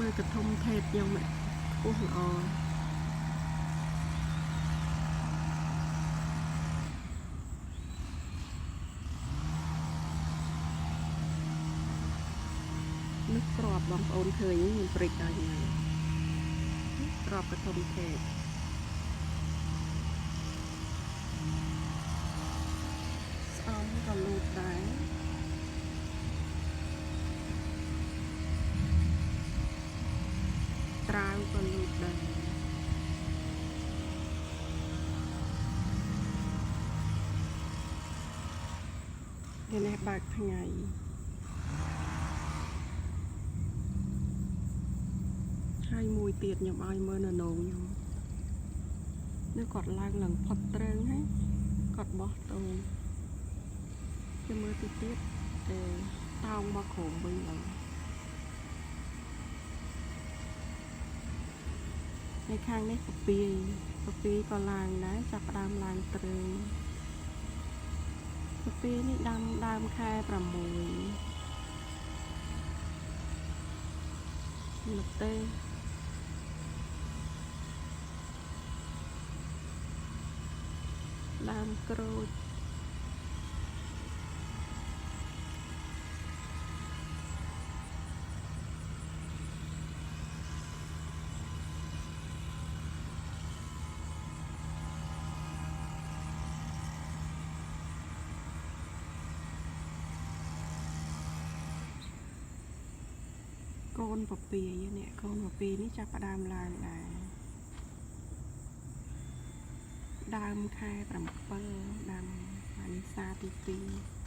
មើលកធំថេតខ្ញុំខ្ពស់ល្អ នេះក្របបងប្អូនឃើញខ្ញុំព្រិចឲ្យមើលក្របកធំថេតស្អំក៏លូតដែរត្រាវក៏លូតដែរថ្ងៃនេះបើកថ្ងៃ ហើយមួយទៀតខ្ញុំឲ្យមើលនៅនងខ្ញុំនៅគាត់ឡើងឡើងផុតត្រឹងហើយគាត់បោះតូងគេមើលទីទៀតទេតោងមកក្រោមវិញឡើងនៅខាងនេះពពាយពពាយក៏ឡើងដែរចាប់ផ្ដើមឡើងត្រឹងពពាយនេះដាំដើមខែ6ម្ទេស ដើមក្រូចកូនពពាយនេះកូនពពាយនេះចាប់ផ្ដើមឡើងដែរដើមខែ7ដើមអានេះសាទី2